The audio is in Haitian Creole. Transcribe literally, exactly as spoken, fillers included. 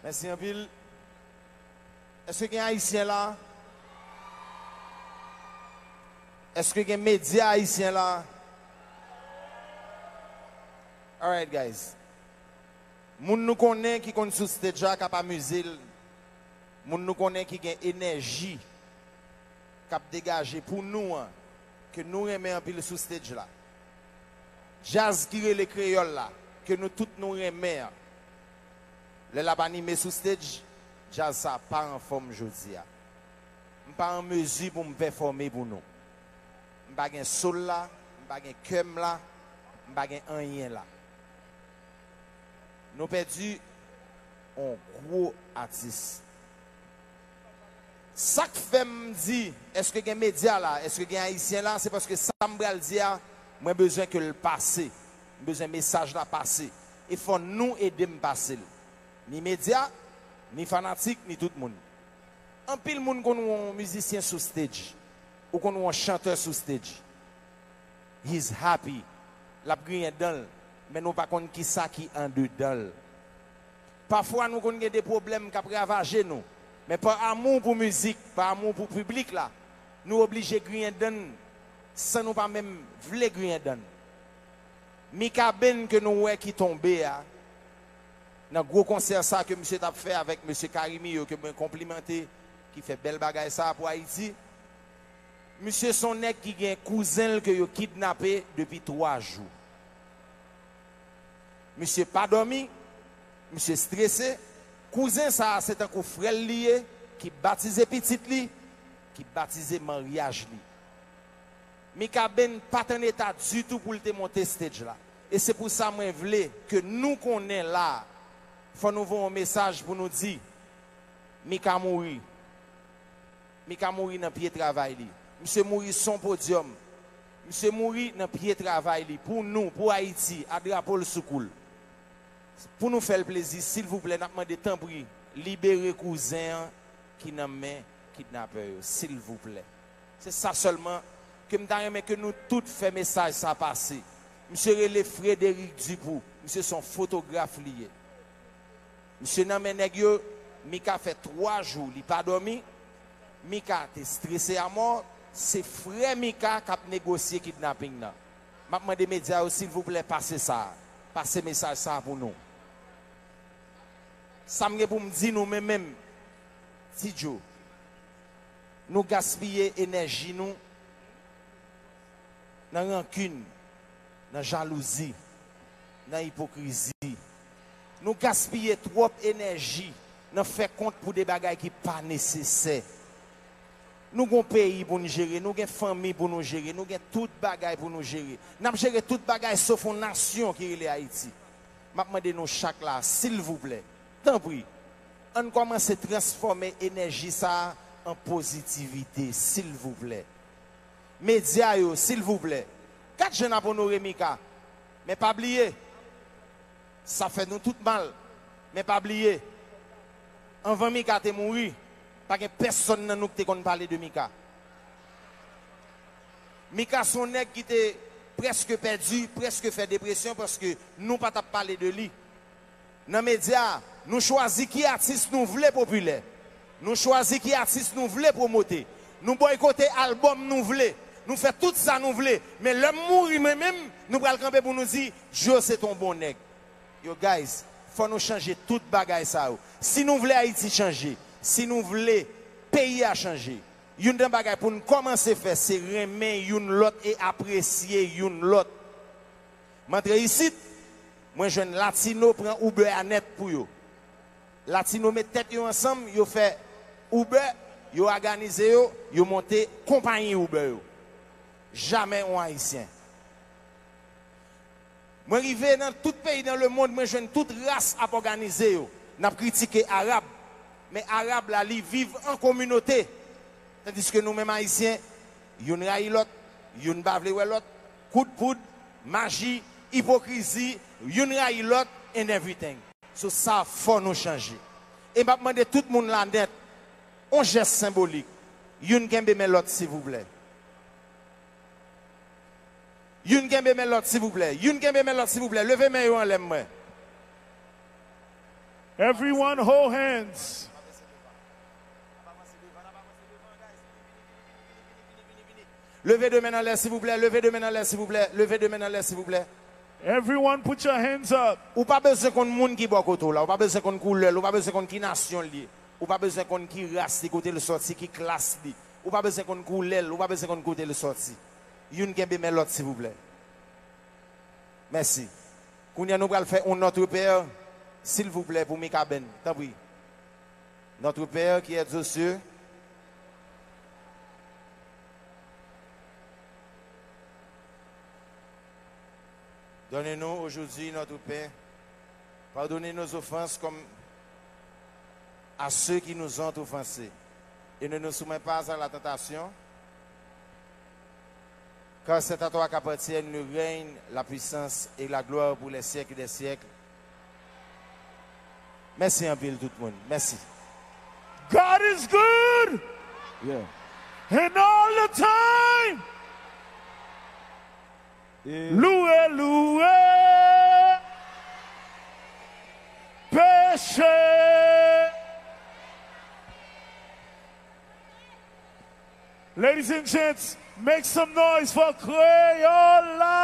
Mèsi anpil. Èske gen Ayisyen la? Èske gen medya ayisyen la? Alright, guys. Moun nou konnen ki konn sou stage la k ap amize l. Moun nou konnen ki gen enèji k ap degaje pou nou an, ke nou renmen anpil sou stage la. Djaz ki rele kreyòl la, ke nou tout nou renmen an. Lè l ap anime sou stage, djaz sa pa anfòm jodi a. M pa an mezi pou m pèfòme pou nou. M pa gen soul la, m pa gen kè m la, m pa gen anyen la. Nou pèdi on gwo atis. Sa k fè m di, èske gen medya la, èske gen ayisyen la, se paske sa m pral di a, mwen bezwen ke l pase. M bezwen mesaj la pase. E fò nou ede m pase l. Ni medya, ni fanatik, ni tout moun. Anpil moun konn wè yon mizisyen sou stage. Ou konn wè yon chantè sou stage. He's happy. L ap griyen dan l. Men nou pa konn kisa ki andedan l. Pafwa nou konn gen de pwoblèm k ap ravaje nou. Men pa amou pou mizik, pa amou pou piblik la, nou oblije griyen dan n san nou pa menm vle griyen dan n. Mika Ben ke nou wè ki tonbe a, nan gwo konsè sa ke misye t ap fè avèk mesye Carimi yo, ke mwen konplimante, ki fè bèl bagay sa pou Ayiti. Misye se yon nèg ki gen kouzen l ke yo kidnape depi twa jou. Misye pa dòmi, misye strese. Kouzen sa a se tankou frè l li ye, ki batize pitit li, ki batize maryaj li. Mika Ben pa t an eta ditou pou l te monte stage la. E se pou sa mwen vle ke nou konnen la a, fò nou voye yon mesaj pou nou di, Mika mouri. Mika mouri nan pye travay li. Misye mouri sou yon podyòm. Misye mouri nan pye travay li. Pou nou, pou Ayiti, a drapo l sou kou l. Pou nou fè l plezi, silvouplè, n ap mande tanpri, libere kouzen an ki nan men kidnapè yo, silvouplè. Se sa sèlman ke m ta renmen ke nou tout fè mesaj sa pase. Misye rele Frédéric Dupoux. Misye se yon fotograf li ye. Misye nan men nèg yo, Mika fè twa jou li pa dòmi. Mika te strese amò. Se frè Mika k ap negosye kidnaping nan. M ap mande medya yo, silvouplè, pase sa. Pase mesaj sa pou nou. Sa m gen pou m di nou, men menm, Ti Djo, nou gaspiye enèji nou nan rankin, nan jalouzi, nan ipokrizi. Nou gaspiye twòp enèji nan fè kont pou de bagay ki pa nesesè. Nou gon peyi pou n jere, nou gen fanmi pou nou jere, nou gen tout bagay pou nou jere. N ap jere tout bagay sof yon nasyon ki rele Ayiti. M ap mande nou chak la, silvouplè, tanpri, ann kòmanse transfòme enèji sa a an pozitivite, silvouplè. Medya yo, silvouplè, gad jan n ap onore Mika. Men pa bliye, sa fè nou tout mal. Men pa bliye, anvan Mika te mouri, pa gen pèsonn nan nou ki te konn pale de Mika. Mika se yon nèg ki te prèske pèdi, prèske fè depresyon paske nou pa t ap pale de li. Nan medya, nou chwazi ki atis nou vle popilè. Nou chwazi ki atis nou vle pwomote. Nou bòykote albòm nou vle. Nou fè tout sa nou vle. Men lè m mouri mwen menm, nou pral kanpe pou nou di, Djo se t on bon nèg. Yo, guys, fò nou chanje tout bagay sa yo. Si nou vle Ayiti chanje, si nou vle peyi a chanje, youn nan bagay pou n kòmanse fè, se renmen youn lòt e apresye youn lòt. M antre isit, mwen jwenn Latino pran Uber a nèt pou yo. Latino met tèt yo ansanm, yo fè Uber, yo òganize yo, yo monte konpayi Uber yo. Jamè yon Ayisyen. Mwen rive nan tout peyi nan lemonn, mwen jwenn tout ras ap òganize yo. N ap kritike Arab, men Arab la, li viv an kominote. Tandiske nou menm Ayisyen, youn rayi lòt, youn pa vle wè lòt, kout poud, maji, ipokrizi, youn rayi lòt, and everything. So sa, fò nou chanje. E m ap mande tout moun la nèt, on jès senbolik. Youn kenbe men lòt, silvouplè. Youn kenbe men lòt, silvouplè. Youn kenbe men lòt, silvouplè. Leve men yo anlè m wè. Everyone hold hands. Leve de men anlè, silvouplè. Leve de men anlè, silvouplè. Leve de men anlè, silvouplè. Everyone put your hands up. Ou pa bezwen konn moun ki bò kote w la. Ou pa bezwen konn koulè l. Ou pa bezwen konn ki nasyon l ye. Ou pa bezwen konn ki ras li, kote l sòti, ki klas li. Ou pa bezwen konn koulè l. Ou pa bezwen konn kote l sòti. Youn kenbe men lòt, silvouplè. Mèsi. Kounye a nou pral fè yon Notre Père, silvouplè, pou Mikaben. Tanpri. Notre Père qui es aux cieux, donne-nous aujourd'hui notre pain. Pardonnez nos offenses comme à ceux qui nous ont offensés. Et ne nous soumets pas à la tentation, car c'est à toi qu'appartiennent le règne, la puissance et la gloire pour les siècles des siècles. Mèsi anpil tout moun. Mèsi. God is good Yeah. and all the time. E Louwe, louwe, peche. Ladies and gents, make some noise for Creole Live.